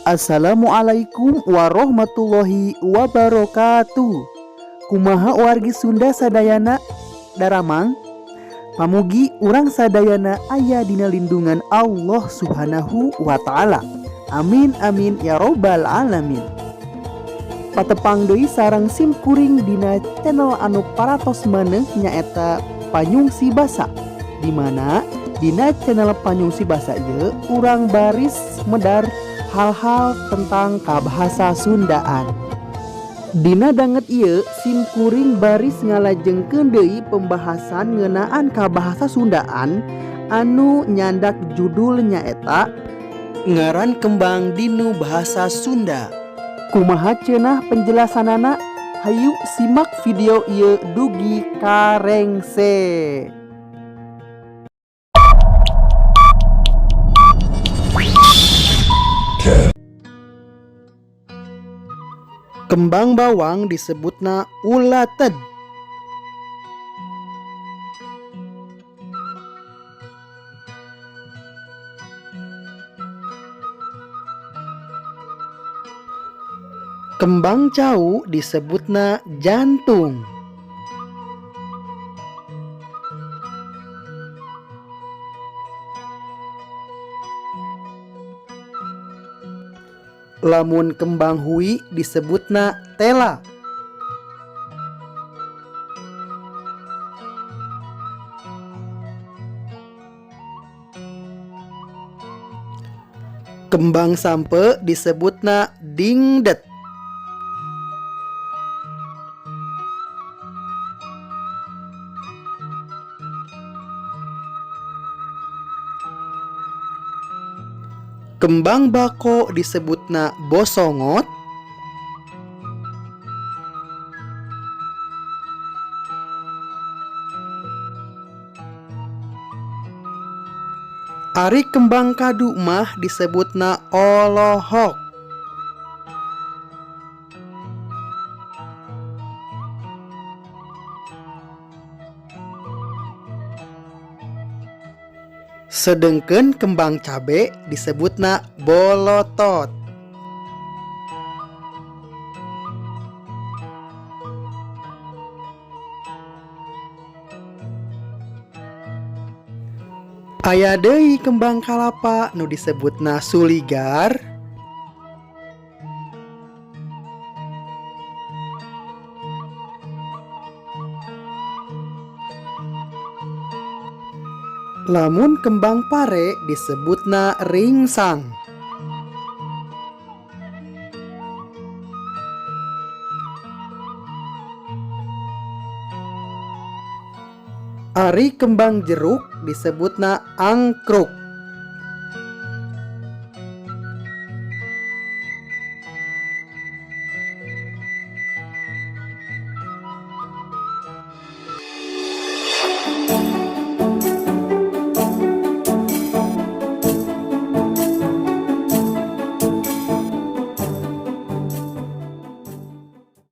Assalamualaikum warahmatullahi wabarakatuh. Kumaha wargi Sunda sadayana, daramang? Pamugi urang sadayana aya dina lindungan Allah Subhanahu wa ta'ala. Amin amin ya robbal alamin. Patepang deui sareng sim kuring dina channel anu paratos maneh, nyaeta Panyungsi Basa, dimana dina channel Panyungsi Basa ieu urang baris medar hal-hal tentang kabahasa Sundaan. Dina danget ieu sim kuring baris ngalajengkeun deui pembahasan ngeunaan kabahasa Sundaan anu nyandak judul nyaeta Ngaran Kembang Dinu Bahasa Sunda. Kumaha cenah penjelasanana? Hayu simak video ieu dugi karengse. Kembang bawang disebutna ulated. Kembang cau disebutna jantung. Lamun kembang hui disebutna tela. Kembang sampe disebutna dingdet. Kembang bako disebutna bosongot. Ari kembang kadu mah disebutna olohok. Sedengkeun kembang cabe disebutna bolotot. Aya deui kembang kalapa nu disebutna suligar. Lamun kembang pare disebutna ringsang. Ari kembang jeruk disebutna angkruk.